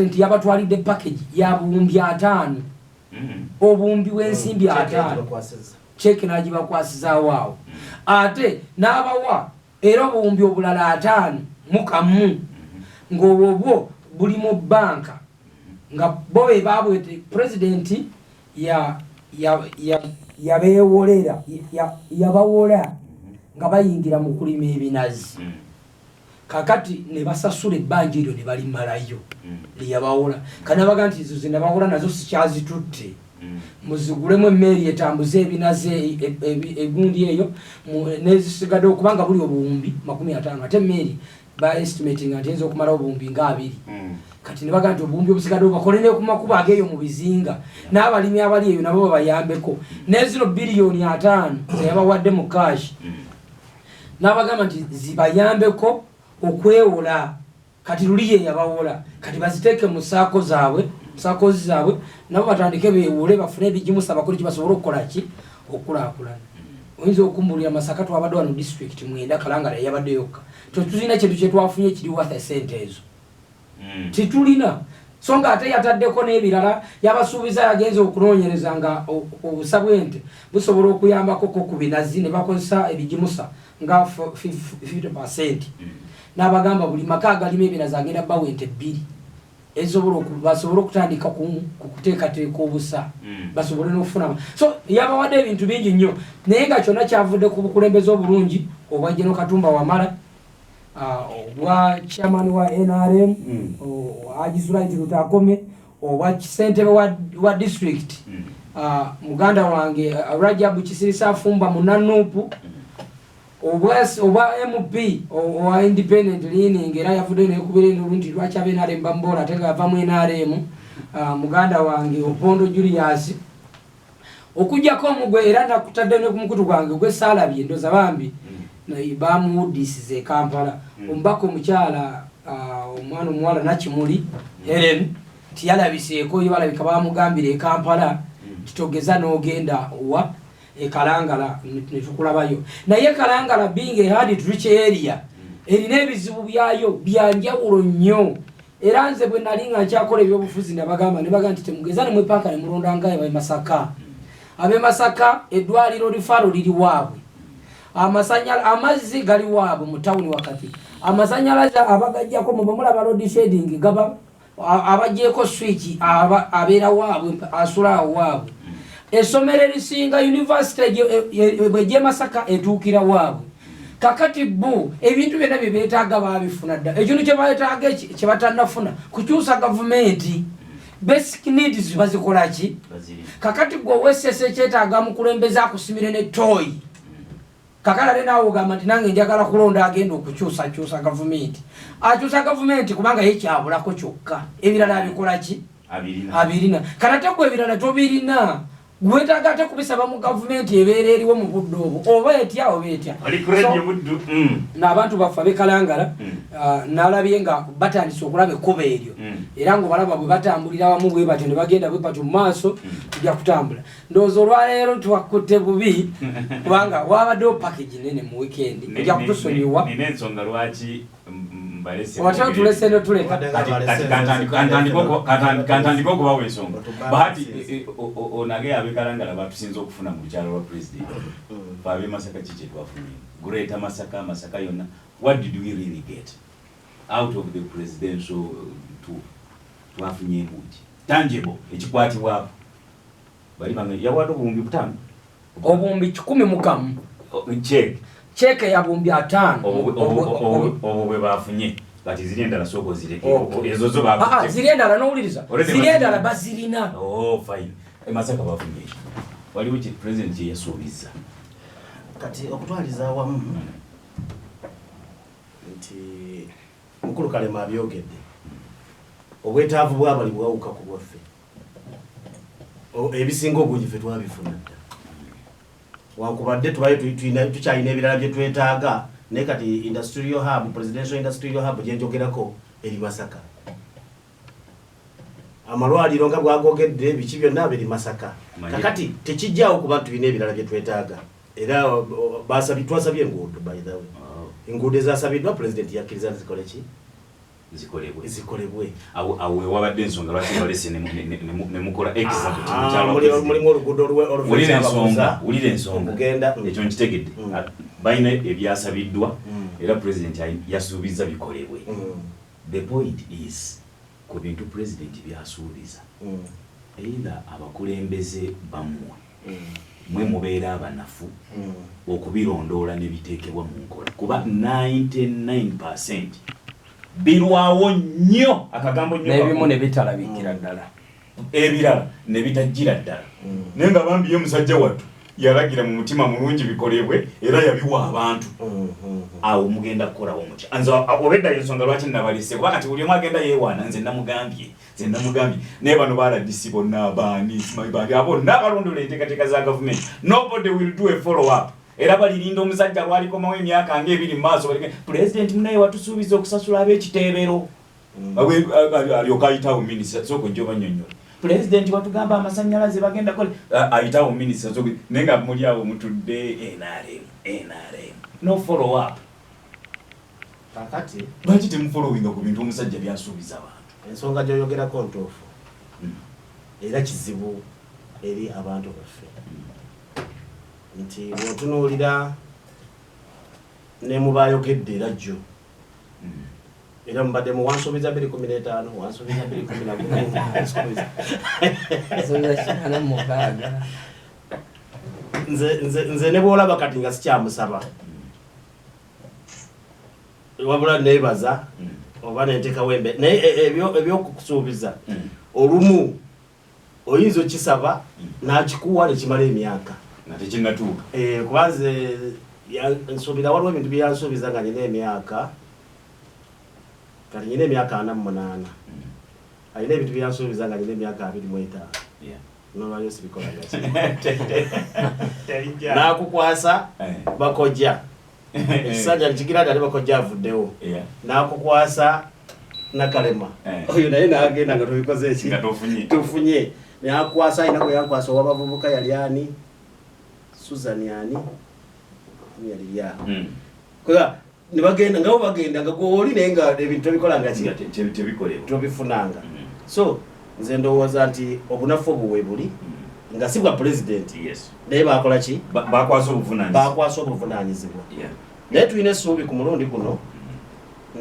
Nti yabatwalidde package ya buwumbi 50, obuwumbi bw'ensimbi 50, cheque n'agibakwasizaawo awo, ate n'abawa era obuwumbi obulala 51, ng'obwo bwo buli mu banka, nga bo be babwete. Pulezidenti yabeewolera, yabawola nga bayingira mu kulima ebinazi. Kakati ne basasula ebbanja eryo ne balimalayo lyeyabawola. Kanabaga nti ezo zenabawola nazo sikyazitutte, muzigulemu emmeeri etambuze ebinazi egundi eyo nezisigadde, okubanga buli obuwumbi 50, ate emmeeri ba estimating nti eyinza okumalawo obuwumbi nga 20. Kati ne baga nti obuwumbi obusigadde bakole ne ku makubo ageeyo mu bizinga, n'abalimi abali eyo nabo babayambeko. Nezino biliyoni 50 zeyabawadde mu cash, n'abagamba nti zibayambeko okwewola. Kati luli ye yabawola, kati baziteeke mu SACCO zaabwe, SACCOs zaabwe, nabo batandike bewole, bafune ebigimusa, bakole ki, basobole okukola ki, okulaakulana. Oyinza okumbulira, Masaka twabadde wano district 9, Kalangala yabadde yokka. Tetulina kintu kyetwafunye kiri worth sente ezo. Titulina. So nga ate yataddeko n'ebirala yabasuubiza. Yagenza okunoonyereza nga obusa bw'ente busobola okuyambako ko ku binazi, ne bakozesa ebigimusa nga 50%. N'abagamba buli maka agalimu ebinazi agenda bawa ente bbiri ezisobola basobole okutandika ku kuteekateeka obusa, basobole n'okufuna. So yabawadde ebintu bingi nnyo, naye nga kyonna kyavudde ku bukulembeze obulungi obwa General Katumba Wamala, obwa chairman wa NRM, Haji Sulait Lutakome, obwa ssentebe wa district, muganda wange Rajabu Kisirisa Afumba munanuupu, obwa MP owa independent leaning, era yavuddeyo nekubira endulu nti lwaki aba NRM bamuboola ate nga yava mu NRM, muganda wange Opondo Julius. Okugjako omugwe era nakutadde ne ku mukutu gwange gwe saalabye, ndoza bambi bamuwuddisiza e Kampala, omubaka omukyala, omwana omuwala Nakimuli Helen, tiyalabiseeko. Ye balabika bamugambira e Kampala titogeza n'ogenda wa ekalangala netukulabayo. Naye Kalangala being a hard to reach area, erina ebizibu byayo byanjawulo nnyo. Era nze bwe nali nga nkyakola ebyobufuzi, nabagamba, ne baga nti temugeza nemwepanka ne mulonda nga abe Masaka. Ab'e Masaka eddwaliro referral liri waabwe, amazzi gali waabwe mu tawuni wakati, amasanyalaze abagajjako mubamulaba load shedding gaba abagyeko switch abeera waabwe, asula awo waabwe. Essomero erisinga, university bwejja Masaka etuukira waabwe. Kakati bo ebintu byonna bye beetaaga baabifuna dda. Ekintu kye beetaaga kye batannafuna kukyusa gavumenti. Basic needs bazikola ki? Kakati gwe owessese ekyetaaga mukulembeze akusimire ne toyi. Kakati ate naawe ogamba nti nange njagala kulonda agenda okukyusakyusa gavumenti. Akyusa gavumenti kubanga ye kyabulako kyokka, ebirala abikola ki? Abirina. Kati ate gwe ebirala tobirina, gwetaaga ate kubisaba mu gavumenti ebeera eriwo mu budde obwo, oba etya oba etya. N'abantu baffe abekalangala, nalabye nga batandise okulaba ekkubo eryo, era nga obalaba bwe batambulira wamu bwe batyo ne bagenda bwe batyo mu maaso. Tujja kutambula. Ndowooza olwaleero twakutte bubi kubanga wabaddewo package nene mu weekend. Ojja kutusonyiwa. Nina ensonga lwaki mbalese. Otya otulese notuleka? Kantandike okubawa ensonga. Bahati onage abekalangala batusinza okufuna mu lukyalo lwa president. Fe ab'e Masaka ki kyetwafunye? Greater Masaka, Masaka yonna, what did we really get out of the presidential tour? Twafunyemu ki tangible ekikwatibwako? Bali bange yawadde obuwumbi 5. Obuwumbi 101. Cheque. Cheque ya buwumbi 50. Obwo bwe bafunye. Kati ziri endala sooka ozireke. Ezo zo. Ziri endala nowuliriza, ziri endala bazirina. Oh, fine. Masaka bafunye ki? Waliwo ki president kye yasuubiza? Kati okutwaliza awamu nti mukulu Kalema abyogedde, obwetaavu bwabali bwawuka ku bwaffe. Ebisinga obungi ffe twabifuna dda, wankubadde tubaye tukyalina ebirala bye twetaaga. Naye kati industrial hub, presidential industrial hub gyenjogerako eri Masaka, amalwaliro nga bwagogedde, biki byonna biri Masaka. Kakati tekijjaawo kuba tulina ebirala bye twetaaga. Era twasabye enguudo, by the way. Enguudo ezasabiddwa president yakkiriza zikole ki? Zikolebwe. Zikolebwe. Awo wewabadde ensonga lwaki balese nemukola exit. Ah, mulimu oluguudo Wulira ensonga, wulira ensonga. Okugenda. Ekyo nkitegedde. Balina ebyasabiddwa era president yasuubiza bikolebwe. The point is, ku bintu president byasuubiza, either abakulembeze bammwe mwe mubeera abanafu okubirondoola ne biteekebwa mu nkola, kuba 99% birwawo nnyo, akagambo nnyo. N'ebimu ne bitalabikira ddala. Ebirala ne bitajjira ddala, naye nga bambi ye musajja wattu yalagira mu mutima mulungi bikolebwe era yabiwa abantu. Awo mugenda kukolawo mutya? Nze obedda ensonga lwaki nabalise, kuba kati buli omu agenda yeewaana, nze namugambye, nze namugambye, naye bano ba RDC bonna, baani, simanyi baani, abo bonna abalondola enteekateeka za gavumenti, nobody will do a follow up. Era balirinda omusajja lwalikomawo emyaka ngaebiri mu maaso, pulezidenti munaye watusuubiza okusasula ab'ekiteebero. Alyoka ayitawo minisita, sooka ojja obanyonnyola, pulezidenti watugamba amasanyalaze bagenda kole, ayitawo minisita, sooka, naye nga muli awo mutudde NRM, NRM, no follow up. Kakati Lwaki temufollowinga ku bintu omusajja byasuubiza abantu? Ensonga gy'oyogerako ntuufu era kizibu eri abantu baffe nti bw'otunuulira ne mubayogedde era jjo era mubadde mu wansuubiza 2015, wansuubiza 2011, wansuubiza Nsuubiza 86. Nze ne bwolaba kati nga sikyamusaba, wabula neebaza oba nenteekawo embe, naye ebyokusuubiza olumu oyinza okisaba n'akikuwa nekimala emyaka nga tekinnatuuka. Kuba nze nsuubira waliwo ebintu byeyansuubiza nga nyina emyaka, kati nyina emyaka 48, alina ebintu byeyansuubiza nga nyina emyaka 25, nolwayo sibikola nakukwasa bakojja ekisanja nkigira nti ate bakojja avuddewo, nakukwasa nakalema oyo naye nagenda nga tobikoze eki. Nga tofunye. Tufunye nakwasa, alina gwe yankwasa owabavubuka, yali ani, Susan ani, yali lyawo. Kuba nebagenda nga bo bagenda nga gwoli, naye nga ebintu tobikola nga ki. Nga tebikolebwa. Tobifunanga. So nze ndowooza nti obunafu obwo we buli nga si bwa pulezidenti, naye bakola ki? Bakwasa obuvunanyizibwa. Bakwasa obuvunaanyizibwa, naye tulina essuubi ku mulundi guno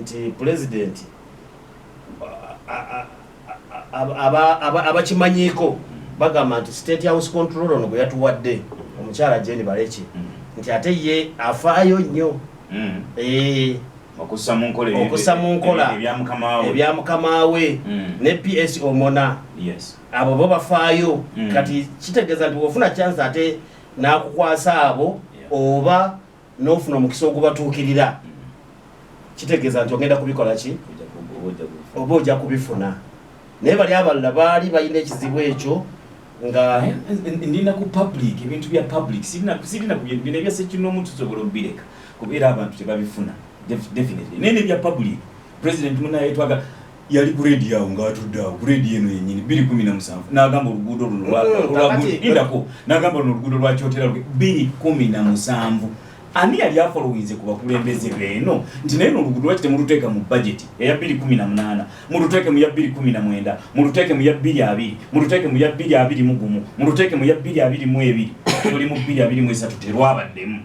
nti pulezidenti abakimanyiiko bagamba nti State House control ono gwe yatuwadde, omukyala Jane Baleki, nti ate ye afaayo nnyo. Okussa mu nkola Okussa mu nkola ebya mukama we. Ebya mukama we ne PS Omona, abo bo bafaayo. Kati kitegeeza nti bw'ofuna chance ate n'akukwasa abo oba n'ofuna omukisa ogubatuukirira, kitegeeza nti ogenda kubikola ki? Oba ojja kubifuna. Oba ojja kubifuna, naye bali abalala baali balina ekizibu ekyo nga Naye ndina ku public, ebintu bya public sirina ku bino ebya sekinoomu tusobola obireka kubeera abantu tebabifuna, definitely, naye nebya public, president munaye twaga yali ku radio awo ng'atudde awo ku radio eno yennyini 2017 n'agamba oluguudo luno Kakati lindako, n'agamba luno oluguudo lwa Kyotera luge 2017. Ani yali afollowinze ku bakulembeze beeno nti naye luno oluguudo lwaki temuluteeka mu budget eya 2018, muluteeke mu ya 2019, muluteeke mu ya 2020, muluteeke mu ya 2021, muluteeke mu ya 2022? Tuli mu 2023, terwabaddemu.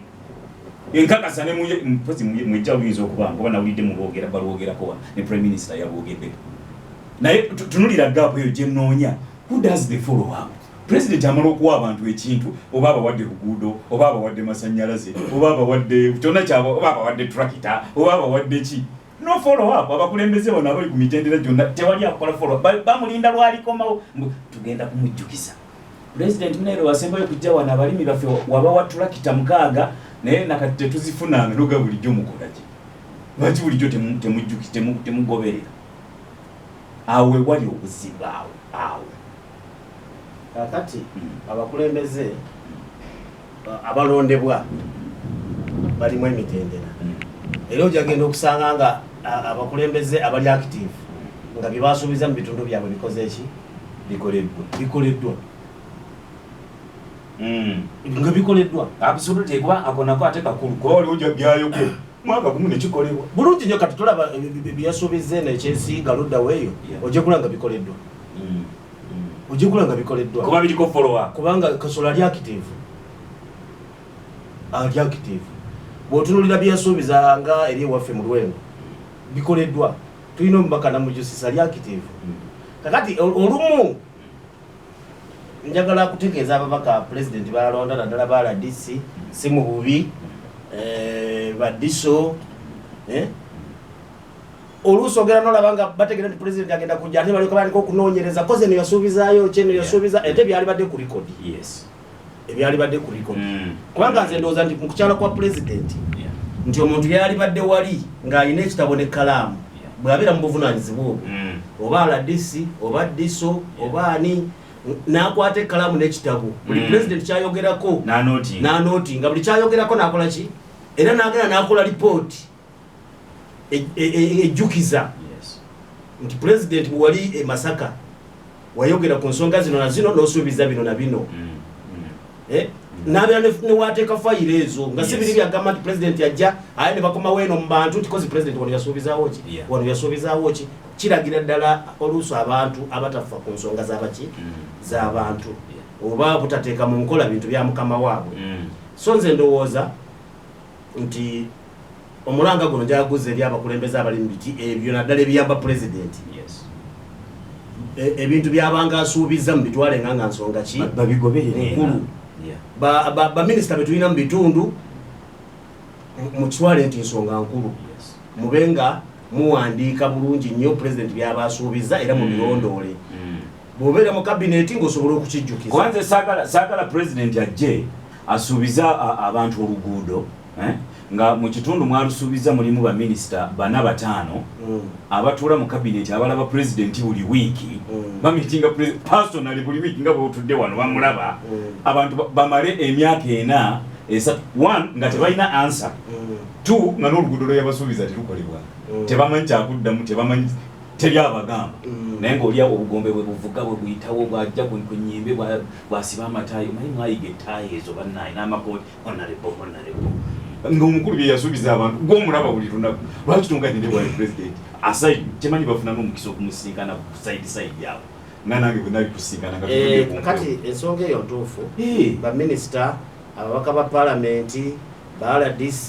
Enkakasa ne mpozi mwejja luyinza okuba oba nawulidde mulwogera, balwogerako wa ne prime minister yalwogeddeko, naye tunulira gap eyo gyenoonya. Who does the follow up? President amala okuwa abantu ekintu, oba abawadde luguudo, oba abawadde masanyalaze, oba abawadde kyonna kyaba, oba abawadde tractor, oba abawadde ki, no follow up. Abakulembeze bano abali ku mitendera gyonna tewali akola follow up. Bamulinda lwalikomawo mbu tugenda kumujjukiza president munaire wasembayo kujja wano, abalimi baffe wabawa tulakita 6 naye nakati tetuzifunanga. Noga bulijjo mukolaki? Lwaki bulijjo temugoberera? Awo wewali obuzibu, awo awo. Kakati abakulembeze abalondebwa balimu emitendera, era ojja genda okusanga nga abakulembeze abali active nga bye basuubiza mu bitundu byabwe bikoze eki? Bikoleddwa. Bikoleddwa, nga bikoleddwa. Absolutely, kuba ako nako ate kakulu, kuba waliwo byayogera. Mwaka gumu nekikolebwa. Bulungi nnyo. Kati tulaba byasuubizza eno ekyensiiga luddawo eyo, ojja kulaba nga bikoleddwa, ojja kulaba nga bikoleddwa. Kuba biriko follow up. Kubanga Kasolo ali active, ali active. Bw'otunuulira byeyasuubiza nga eri ewaffe mu Lwengo, bikoleddwa. Tulina omubaka Namujusisa, ali active. Kakati olumu njagala kutegeeza ababaka pulezidenti balonda, naddala ba RDC, si mu bubi, ba DISO, oluusi ogera nolaba nga bategeera nti pulezidenti agenda kujja, ate balyoka batandika okunoonyereza koze eno yasuubizaayo kyeno yasuubiza, ate byali badde ku record, ebyali badde ku record. Kubanga nze ndowooza nti mu kukyala kwa pulezidenti, nti omuntu yali badde wali ng'alina ekitabo n'ekkalaamu, bw'abeera mu buvunaanyizibwa obwo, oba RDC oba DISO oba ani, n'akwata ekkalaamu n'ekitabo, buli pulezidenti kyayogerako N'anotinga. N'anotinga buli kyayogerako, n'akola ki, era n'agenda n'akola lipooti ejjukiza nti pulezidenti bwe wali e Masaka wayogera ku nsonga zino na zino, n'osuubiza bino na bino. N'abeera newateeka fayiro ezo nga si biri byagamba nti pulezidenti ajja, aye ne bakomawo eno mu bantu nti kozi pulezidenti wano yasuubizaawo ki, wano yasuubizaawo ki. Kiragira ddala oluusi abantu abatafa ku nsonga z'abaki z'abantu oba butateeka mu nkola bintu bya mukama waabwe. So nze ndowooza nti omulanga guno njaguza eri abakulembeze abali mu biti ebyo, naddala ebiyamba pulezidenti. Ebintu byabanga asuubiza mu bitwale nga nsonga ki Babigoberere. nkulu. Baminisita betulina mu bitundu, mukitwale nti nsonga nkulu, mube nga muwandiika bulungi nnyo pulezidenti byaba asuubiza era mubirondoole. Bw'obeera mu kabineeti ng'osobola okukijjukiza. Kubanze saagala pulezidenti ajje asuubiza abantu oluguudo, eh? Nga mu kitundu mwalusuubiza mulimu baminisita bana, bataano abatuula mu kabineeti abalaba pulezidenti buli wiiki, bamitinga personally buli wiiki nga bwotudde wano bamulaba. Abantu bamale emyaka 4, 3, one nga tebalina answer, two nga n'oluguudo lwe yabasuubiza terukolebwa. Tebamanyi kyakuddamu, tebamanyi, teri abagamba. Naye ng'oli awo obugombe bwe buvuga bwe buyitawo, bwajja ku nnyimbe, bwasiba amataayi, omanyi mwayiga ettaayi ezo bannaye n'amakooti, honorable, honorable, ng'omukulu bye yasuubiza abantu gw'omulaba buli lunaku, lwaki tonganyire bwali president aside? Temanyi bafuna n'omukisa okumusinkana ku side side awo nga nange bwe nali kusinkana nga tutudde ku Kati mpewo. Ensonga eyo ntuufu. Baminisita, ababaka ba paalamenti, ba RDC,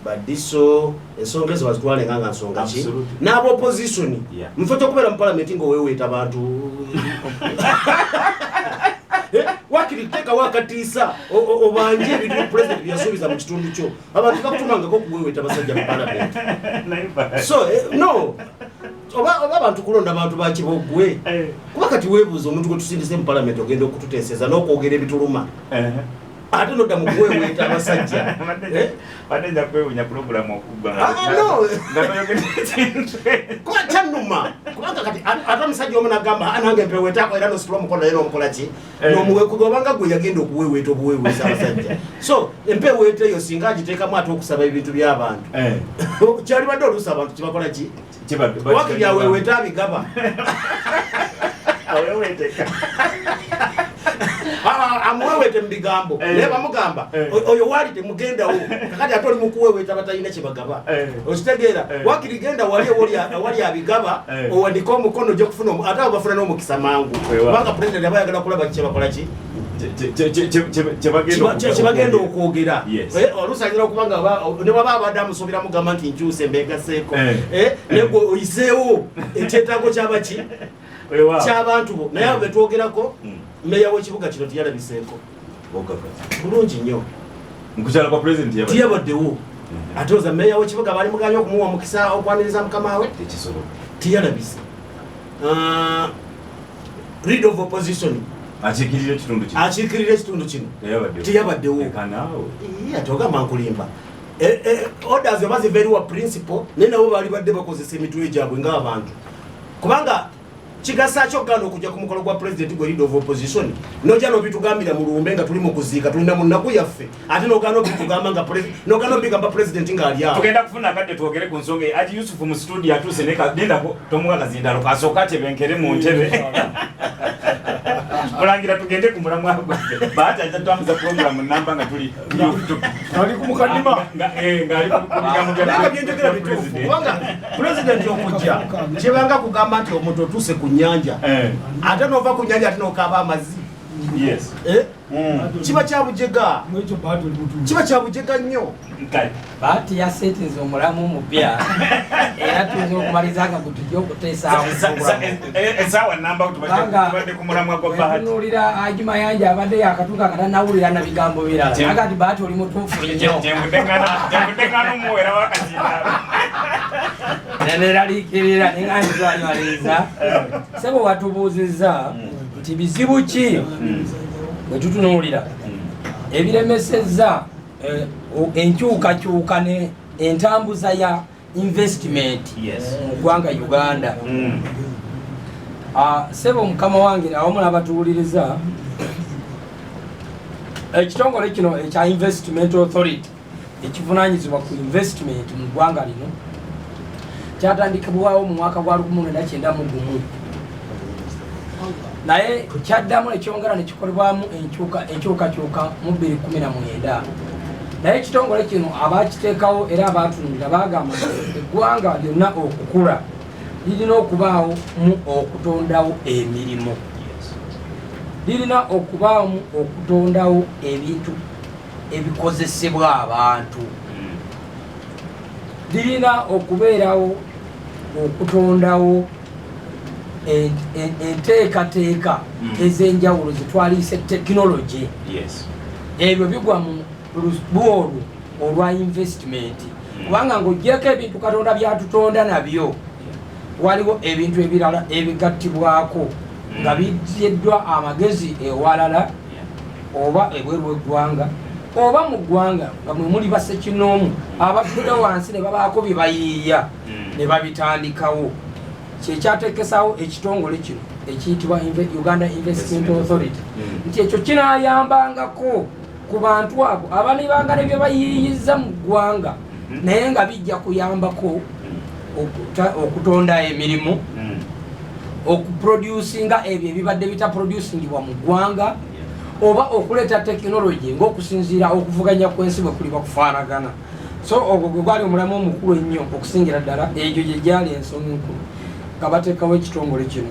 badiso, ensonga ezo bazitwale nga nsonga ki n'abaopposition. Mufo kyokubeera mu paalamenti ng'oweweeta bantu, wakiri teekawo akatiisa obanje ebintu pulezidenti byeyasuubiza mu kitundu kyo. Abantu bakutumangako okuweweeta basajja mu paalamenti. So no oba abantu kulonda bantu bakibogwe, kuba kati weebuuza omuntu gwe tusindise mu paalamenti ogenda okututeeseza n'okwogera ebituluma, ate nodda mu kuweweeta abasajja. Eh? Badde nja kwewunya pulogulamu okuggwa Ah, no. nga toyogedde ekintu. Kuba kyannuma, kubanga kati ate omusajja omu nagamba, "Ah, nange mpeweetako," era nositula omukono naye nomukola ki, nomuwekuga, obanga gwe yagenda okuweweeta obuweweesa abasajja. So empeweeta eyo singa agiteekamu ate okusaba ebintu by'abantu, kyalibadde oluusi abantu kibakola ki, wakiri aweweeta abigaba. Aweweeteka. Amuweweete mu bigambo, naye bamugamba, "Oyo waali temugendawo." Kakati ate oli mukuweweeta batalina kyebagaba. Okitegeera? Wakiri genda wali awali abigaba, owandike omukono ojja kufuna ate abo bafuna n'omukisa mangu, kubanga pulezidenti aba ayagala kulaba kyebakola ki, kyebagenda okwogera. Oluusi ayinza okuba nga ne waba abadde amusuubira mugamba nti nkyuse mbegaseeko, naye gwe oyiseewo ekyetaago kyabaki ky'abantu bo. Naye abo betwogerako, meya w'ekibuga kino tiyalabiseeko bulungi nnyo. Mukukyala kwa pulezidenti tiyabaddewo. Ate oza meya w'ekibuga baali muganye okumuwa omukisa okwaniriza mukama we, Tekisoboka. tiyalabise. Leader of opposition akiikirira ekitundu kino, akiikirira ekitundu kino, teyabaddewo. Teyabaddewo. Eka naawe. Ate ogamba nkulimba. Orders oba ziva eri wa principal, naye nabo baali badde bakozesa emitwe gyabwe ng'abantu, kubanga kigasa ki okugaana okujja ku mukolo gwa president, gwe leader of opposition, nojja n'obitugambira mu lumbe nga tuli mu kuziika, tulina mu nnaku yaffe, ate nogaana obitugamba nga nogaana obigamba president ng'ali awo? Tugenda kufuna akadde twogere ku nsonga eyo. Aji Yusufu mu studio atuuse, nendako tomuwa kazindalo, kasooka atebenkere mu ntebe. Mulangira, tugende ku mulamwa gwaffe. Bahati ajja twambuza program namba nga tuli Ali ku mukadima. Ng'ali ku bigambo bya Naye nga byenjogera bituufu, kubanga pulezidenti okujja kyebanga kugamba nti omuntu otuuse ku nnyanja, ate nova ku nnyanja ate nokaaba amazzi. Eh? Kiba kya bujega. Mwekyo Bahati oli mutuufu. Kiba kya bujega nnyo. Kale. Bahati yasetinze omulamu omupya, era tuyinza okumaliza nga gwe tujja okuteesaawo. Essaawa namba Kubanga tubadde ku mulamwa gwa Bahati. Wetunuulira Haji Mayanja abadde yakatuuka nga tanawulira na bigambo birala. Aga nti Bahati oli mutuufu nnyo. Kyenvudde ngana omuwera wakazindaalo. Neneraliikirira nenga nti twalimaliriza. Sebo, watubuuzizza nti bizibu ki bwe tutunuulira ebiremesezza enkyukakyuka ne entambuza ya investment mu ggwanga Uganda. Ah, sebo mukama wange awamu n'abatuwuliriza, ekitongole kino ekya Investment Authority ekivunanyizibwa ku investment mu ggwanga lino kyatandikibwawo mu mwaka gwa 1991, naye kyaddamu nekyongera nekikolebwamu enkyukakyuka mu 2019. Naye ekitongole kino abakiteekawo era abatunulira bagamba nti eggwanga lyonna okukula lirina okubaawo mu okutondawo emirimu, lirina okubaamu okutondawo ebintu ebikozesebwa abantu, lirina okubeerawo okutondawo enteekateeka ez'enjawulo zetwaliise tekinologi. Ebyo bigwa mu lwolwo olwa investment, kubanga ng'ogyeko ebintu Katonda byatutonda nabyo, waliwo ebintu ebirala ebigattibwako nga biggyeddwa amagezi ewalala oba ebweru w'eggwanga oba mu ggwanga, nga mwe muli basekinoomu abatudde wansi ne babaako bye bayiiya ne babitandikawo. Kyekyateekesawo ekitongole kino ekiyitibwa Uganda Investment Authority, nti ekyo kinayambangako ku bantu abo abanibanga ne bye bayiiyiza mu ggwanga, naye nga bijja kuyambako okutonda emirimu, okuproducinga ebyo ebibadde bitaproducingibwa mu ggwanga, oba okuleeta tekinologi ng'okusinziira okuvuganya kw'ensi bwe kuliba kufaanagana. So ogwo gwe gwali omulamu omukulu ennyo okusingira ddala. Egyo gye gyali ensonga enkulu nga bateekawo ekitongole kino.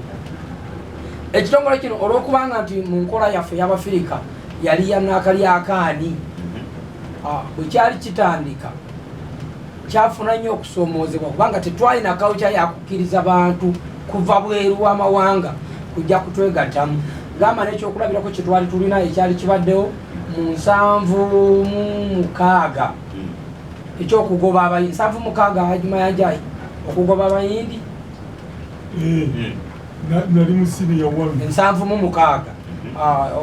Ekitongole kino, olw'okubanga nti mu nkola yaffe ey'Abafirika yali ya nakalyakaani, bwe kyali kitandika kyafuna nnyo okusoomoozebwa, kubanga tetwalina culture yakukkiriza bantu kuva bweru w'amawanga kujja kutwegattamu. Gamba n'ekyokulabirako kyetwali tulina ekyali kibaddewo mu 76, ekyokugoba abayindi, 76, Haji Mayanja, okugoba Abayindi. Nali mu senior one. 76,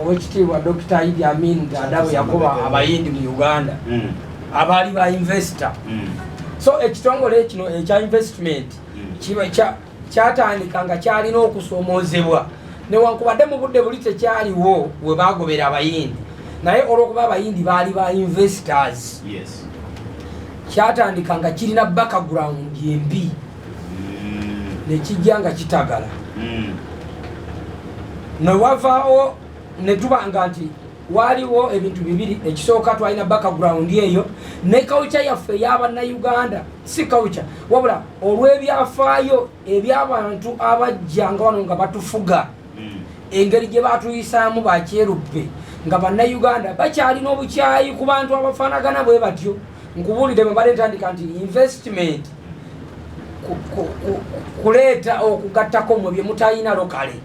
owekitiibwa Dr Idi Amin Dada bwe yagoba Abayindi mu Uganda abaali ba investor. So ekitongole kino ekya investment kiba kyatandika nga kyalina okusoomoozebwa, newankubadde mu budde buli tekyaliwo we bagobera Abayindi, naye olwokuba Abayindi baali ba investors, kyatandika nga kirina background embi, nekijja nga kitagala newavaawo netubanga nti waliwo ebintu bibiri. Ekisooka, twalina background eyo ne culture yaffe ey'Abannayuganda, si culture wabula olw'ebyafaayo eby'abantu abajjanga wano nga batufuga, engeri gye batuyisaamu bakyeruppe, nga Bannayuganda bakyalina obukyayi ku bantu abafaanagana bwe batyo. Nkubuulire, bwe mbadde ntandika nti investment kuleeta okugattako mwe bye mutalina locally,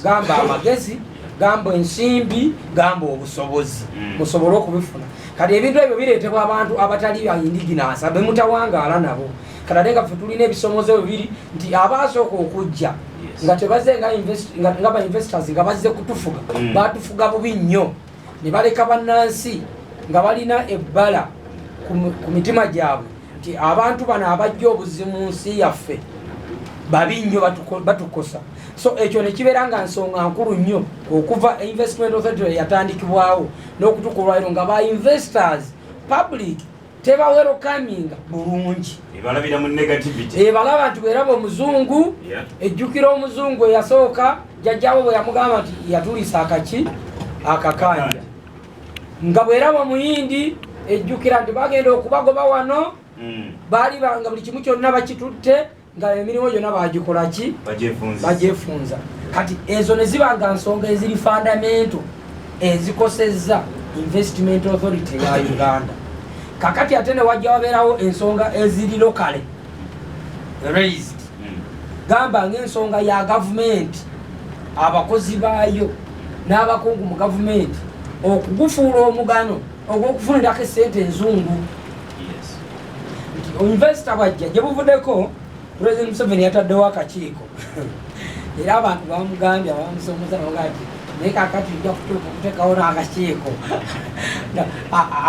gamba amagezi, gamba ensimbi, gamba obusobozi, musobole okubifuna. Kati ebintu ebyo bireetebwa abantu abatali ba indigenous be mutawangaala nabo. Kati ate nga ffe tulina ebisomozo bibiri, nti abasooka okujja nga tebazze nga ba investors, nga bazze kutufuga, batufuga bubi nnyo ne baleka bannansi nga balina ebbala ku mitima gyabwe nti abantu bano abajja obuzibu mu nsi yaffe babi nnyo, batukosa. So ekyo nekibeera nga nsonga nkulu nnyo okuva Investment Authority yatandikibwawo n'okutuuka olwaliro nga ba investors public tebawelcominga bulungi. Ebalabira mu negativity. Ebalaba nti bweraba omuzungu, ejjukira omuzungu eyasooka. Jjajjaawe bwe yamugamba nti yatulisa akaki akakanja, nga bweraba Omuyindi ejjukira nti bagenda okubagoba wano. Baali banga buli kimu kyonna bakitutte, nga emirimu gyonna bagikola ki? Bagyefunza. Bagyefunza. Kati ezo ne ziba nga nsonga eziri fundamental ezikosezza Investment Authority ya Uganda. Kakati ate ne wajja wabeerawo ensonga eziri locally raised, gamba ng'ensonga ya gavumenti, abakozi baayo n'abakungu mu gavumenti okugufuula omugano ogw'okufunirako esente enzungu, nti investor bwajja. Gye buvuddeko President Museveni yataddewo akakiiko, era abantu bamugambye, abamusomoza nabaga nti naye kakati ojja kutuuka okuteekawo n'akakiiko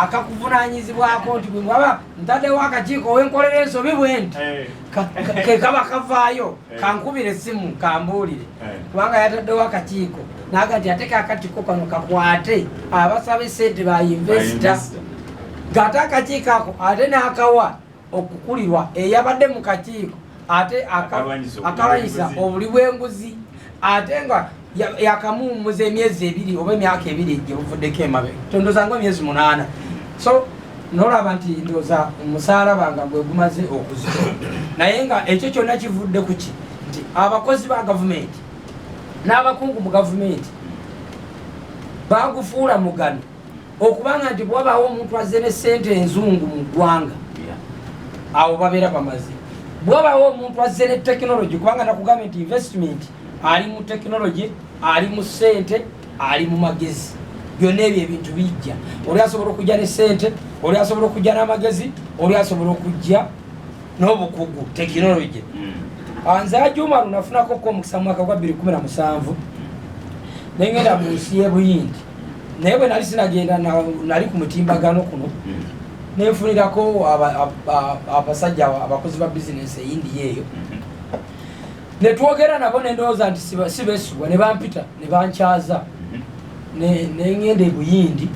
akakuvunanyizibwako, nti bwe mwaba ntaddewo akakiiko wenkolera ensobi bwe nti ke kaba kavaayo, kankubire essimu kambuulire. Kubanga yataddewo akakiiko naga nti ate kakatiko kano kakwate abasaba esente ba investor, ng'ate akakiiko ako ate n'akawa okukulirwa eyabadde mu kakiiko ate Akalwanyisa obuli akalwanyisa bw'enguzi. Obuli bw'enguzi, ate nga yakamuwummuza emyezi 2 oba emyaka 2 gye buvuddeko emabega, tondoza nga emyezi 8. So nolaba nti ndowooza omusaalaba nga gwe gumaze okuzitowa, naye nga ekyo kyonna kivudde ku ki? Nti abakozi ba gavumenti n'abakungu mu gavumenti bagufuula mugano okubanga nti bwabaawo omuntu azze ne sente enzungu mu ggwanga, awo babeera bamaze. Bwabaawo omuntu azze ne tekinologi, kubanga nakugambye nti investment ali mu tekinologi, ali mu sente, ali mu magezi, byonna ebyo ebintu bijja. Oli asobola okujja ne sente, oli asobola okujja n'amagezi, oli asobola okujja n'obukugu, tekinologi. Nze Ajumalu nafunako ko omukisa mu mwaka gwa 2017 nengenda mu nsi y'Ebuyindi, naye bwe nali sinagenda nali ku mutimbagano kuno, nenfunirako abasajja abakozi ba bizinesi eyindiya eyo, netwogera nabo, nendowooza nti si beesigwa, ne bampita ne bankyaza. Nengenda ebuyindi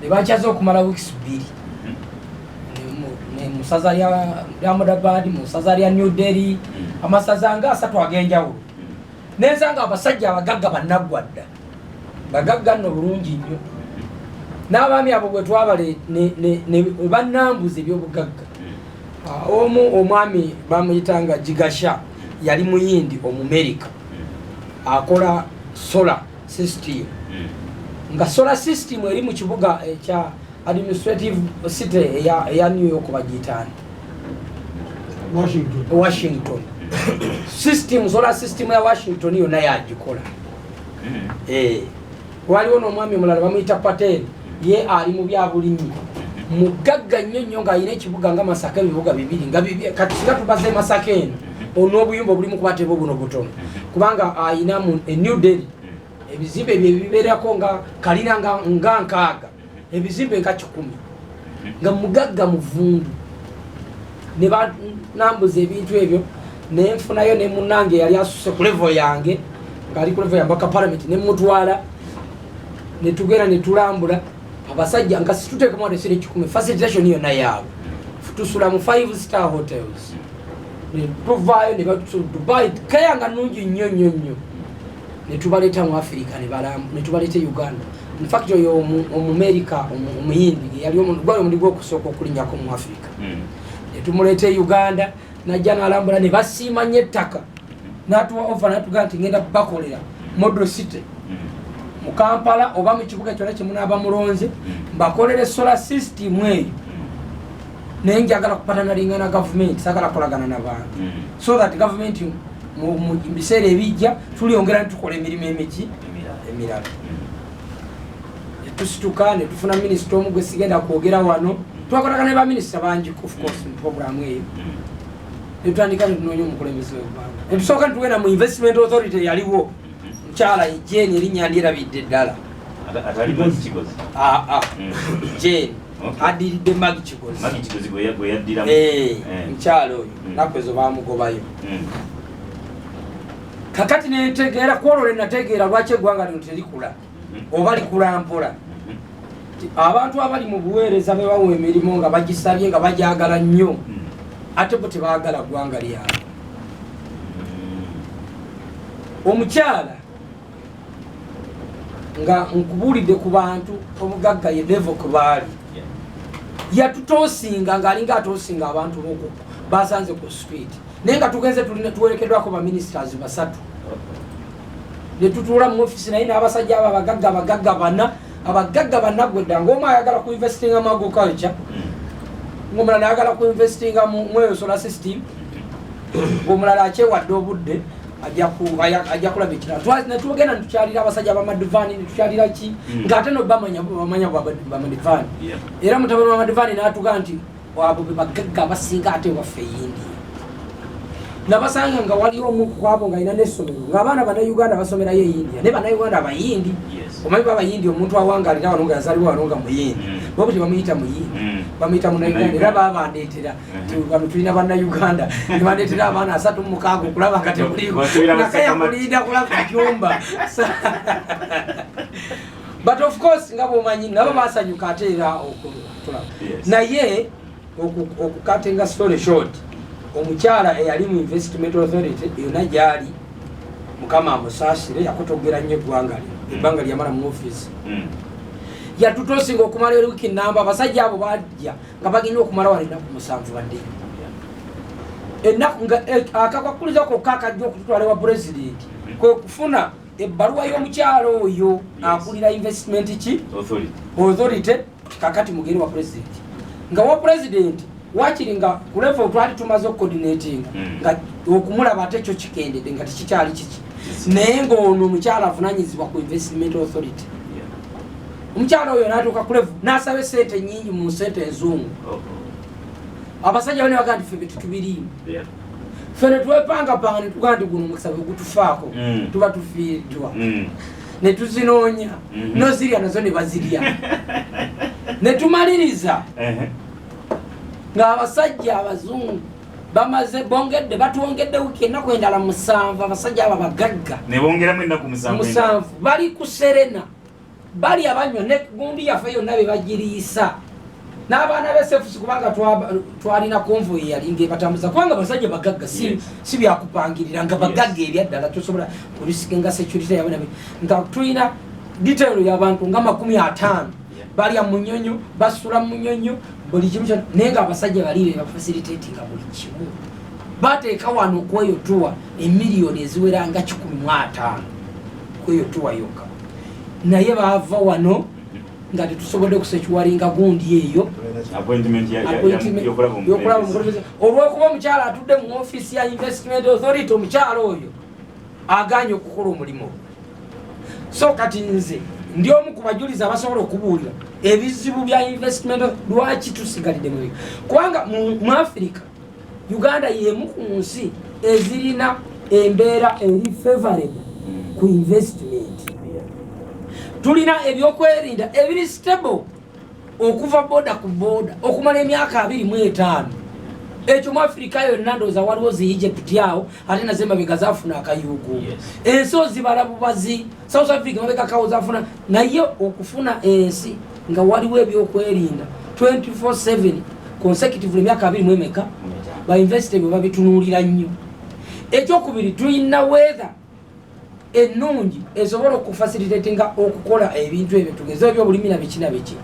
ne bankyaza okumala weeks 2 mu ssaza lya Ahmedabad, mu ssaza lya New Delhi, amasaza nga asatu ag'enjawulo. Nensanga abasajja abagagga bannaggwa dda, bagagga nno bulungi nnyo, n'abaami abo bwe twabale bannambuza ebyobugagga. Omu omwami bamuyitanga Jigasha, yali muyindi Omumerika, akola solar system, nga solar system eri mu kibuga ekya administrative city eya New York, bagiyitaani? Washington. Washington. System, solar system ya Washington yonna yagikola. Waliwo n'omwami omulala bamuyita Patel, ye ali mu byabulimi, mugagga nnyo nnyo, ng'alina ekibuga nga Masaka, ebibuga bibiri nga bibi. Kati singa tubaze Masaka eno n'obuyumba obulimu kubateeba buno butono, kubanga ayina mu e New Delhi ebizimbe bye bibeerako nga kalina nga 60, ebizimbe nga 100, nga mugagga muvundu. Ne banambuza ebintu ebyo, nenfunayo ne munange yali asuse ku level yange, ng'ali ku level yambaka parliament, nemutwala netugenda netulambula abasajja, nga situteekamu wadde sente 100, facilitation yonna yaabwe, tusula mu five star hotels. Netuvaayo ne Dubai kaya nga nungi nnyo nnyo nnyo, netubaleeta mu Africa, netubaleeta e Uganda. Infact oyo Omumerika Omuyindi yali gwali omundi gwokusooka okulinnyako mu Africa. Netumuleeta e Uganda, najja nalambula, ne basiima nnyo ettaka, natuwa offer, natugaa nti ngenda bakolera model city mu Kampala oba mu kibuga kyonna kyemunaaba mulonze, mbakolere solar system eyo, naye njagala kupartneringa na gavumenti, sagala kukolagana nabantu, so that gavumenti mu biseera ebijja tulyongera nitukola emirimu emiki emirala. Netusituka netufuna minisita omu gwe sigenda kwogera wano, twakolagana ne baminisita bangi of course mu programu eyo. Netutandika netunoonya omukulembeze w'eggwanga, netusooka netugenda mu Investment Authority, yaliwo mukyala Jane, erinnya ndyerabidde ddala. Atali Maggie Kigozi? Aa, Jane addiridde Maggie Kigozi. Maggie Kigozi gwe yaddiramu. Mukyala oyo naku ezo bamugobayo. Kakati nentegeera kwolwo lwe nategeera lwaki eggwanga lino terikula oba likula mpola. Nti abantu abali mu buweereza be bawa emirimu nga bagisabye nga bagyagala nnyo, ate bo tebaagala ggwanga lyabwe. Omukyala nga nkubuulidde ku bantu obugagga ye level kwe baali, yatutoosinga ng'alinga atoosinga abantu boku basanze ku street, naye nga tugenze tuwerekeddwako baministers basatu ne tutuula mu ofisi naye n'abasajja abo abagagga, abagagga bana, abagagga banaggwedda, ng'omu ayagala ku investinga mu agriculture, ng'omulala ayagala ku investinga mu eyo solar system, ng'omulala akyewadde obudde ajja kulaba ekirala. Netugenda netukyalira abasajja bamadivani, netukyalira ki, ng'ate no bamanya bamanya bamadivani. Era mutabani wa Madivani n'atugaa nti abo be bagagga abasinga ate waffe India. Nabasanga nga waliwo omu kwabo nga alina n'essomero, ng'abaana Bannayuganda basomerayo e India, naye Bannayuganda Abayindi. Omanyi Abayindi, omuntu awangalira wano nga yazaalibwa wano nga Muyindi, bo tebamuyita Muyindi, bamuyita Munnayuganda. Era babandeetera nti wano tulina Bannayuganda, nebandeetera abaana 36 okulaba nga tebuliiko Basubira mu nakaya Ssekama- kulinda kulaba jumba. But of course nga bwomanyi nabo basanyuka ate era okutulaba. Naye okucuttinga story short, omukyala eyali mu Investment Authority yonna gyali, Mukama amusaasire, yakotogera nnyo eggwanga lino ebbanga lyamala mu office. Yatutosinga okumala ewiiki namba. Abasajja abo bajja nga bagenda okumala wano ennaku 7 baddeyo. Ennaku nga akakwakuliza kokka akajja okututwala ewa Pulezidenti kwe kufuna ebbaluwa y'omukyalo oyo akulira investment ki Authority. Authority. Kakati mugende wa Pulezidenti, nga wa Pulezidenti wakiri nga ku level twali tumaze okucoordinatinga, nga okumulaba ate ekyo kikendedde nga tekikyali kiki, naye ng'ono omukyala avunanyizibwa ku Investment Authority. Omukyala oyo n'atuuka ku level n'asaba esente nyingi mu nsente enzungu. Abasajja bane bagaa nti ffe tetubiriimu. Ffe ne twepangapanga ne tugaa nti guno omukisa bwe gutufaako, tuba tufiiriddwa. Ne tuzinoonya, nozirya nazo ne bazirya, ne tumaliriza ng'abasajja abazungu bamaze bongedde, batwongedde wiiki ennaku endala 7. Abasajja abo abagagga Ne bongeramu ennaku 7. 7 bali ku Serena, bali abanywa ne gundi yaffe yonna be bagiriisa n'abaana besefusi, kubanga twalina convoy yalinga ebatambuza, kubanga basajja bagagga, si, si byakupangirira nga bagagga ebyaddala, tosobola kurisikinga security yabwe nabe. Nga tulina detail y'abantu nga 50, balya munyonyo, basula munyonyo, buli kimu kyonna, naye nga abasajja bali be bafacilitatinga buli kimu. Bateeka wano kweyo tuwa emiliyoni eziwera nga 150 kweyo tuwa yokka, naye baava wano nga tetusobodde kusecuringa gundi eyo. Appointment Appointment yokulaba yokulaba omukulembeze. omukulembeze, olwokuba omukyala atudde mu ofiisi ya Investment Authority, omukyala oyo aganye okukola omulimu gwe. So kati nze ndi omu ku bajulizi abasobola okubuulira ebizibu bya investment, lwaki tusigalidde mu, kubanga mu Africa, Uganda yemu ku nsi ezirina embeera eri favorable ku investment. Tulina ebyokwerinda ebiri stable okuva border ku border okumala emyaka 25. Ekyo mu Afirika yonna ndowooza waliwo zi Egypt awo, ate nazo emabega zafuna akayuugu. Ensi ozibala bubazi, South Africa mabegakawo zafuna, naye okufuna ensi nga waliwo ebyokwerinda 24/7 consecutively emyaka abiri mu emeka, bainvestor bwe babitunuulira nnyo. Ekyokubiri, tulina weather ennungi esobola okufacilitatinga okukola ebintu ebyo, tugeze ebyobulimi na biki na biki.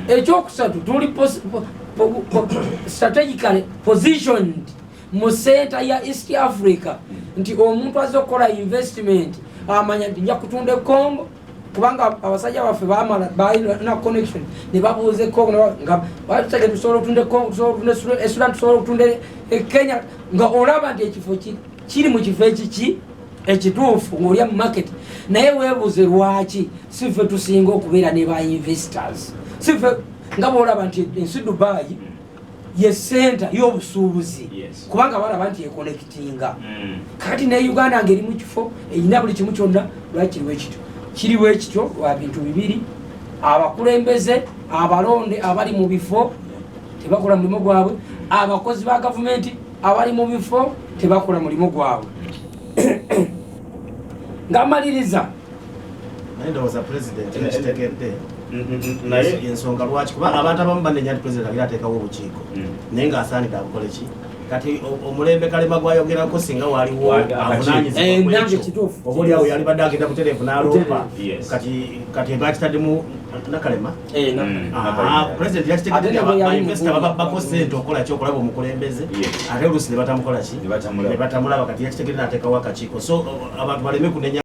Ekyokusatu, tuli strategically positioned mu center ya East Africa, nti omuntu aza okukola investment amanya nti nja kutunda e Congo, kubanga abasajja baffe bamala balina connection ne babuuza e Congo, nga batusage tusobola okutunda e Congo, tusobola okutunda e Sudan, tusobola okutunda e Kenya, nga olaba nti ekifo kiri mu kifo ekiki ekituufu ng'olya mu market. Naye weebuuze lwaki si ffe tusinga okubeera ne ba investors, si ffe nga bwolaba nti ensi Dubai ye center y'obusuubuzi, kubanga balaba nti econnectinga. Kati ne Uganda ngeri mu kifo erina buli kimu kyonna, lwaki kiriwo ekityo? Kiriwo ekityo lwa bintu bibiri: abakulembeze abalonde abali mu bifo tebakola mulimu gwabwe, abakozi ba gavumenti abali mu bifo tebakola mulimu gwabwe. Nga maliriza, Naye ndowooza Pulezidenti yakitegedde. Naye Ensonga lwaki, kuba abantu abamu banenya nti Pulezidenti agira ateekawo obukiiko, naye ng'asaanidde abukole ki? Kati omulembe Kalema gwayogerako, singa waliwo avunanyizibwa Eh, nange kwekyo, kituufu. oba oliawo yalibadde agenda butereevu n'alomba. Yes. Kati bakitaddemu Nakalema. Eh, Ah, president Ate yakitegedde ne bwe yali bainvesita mukulu. bababbako sente okukola ki? Okulaba omukulembeze. Yes. Ate oluusi ne batamukola ki? Ne batamulaba. Ne batamulaba. Kati yakitegedde n'ateekawo akakiiko, so abantu baleme kunenya.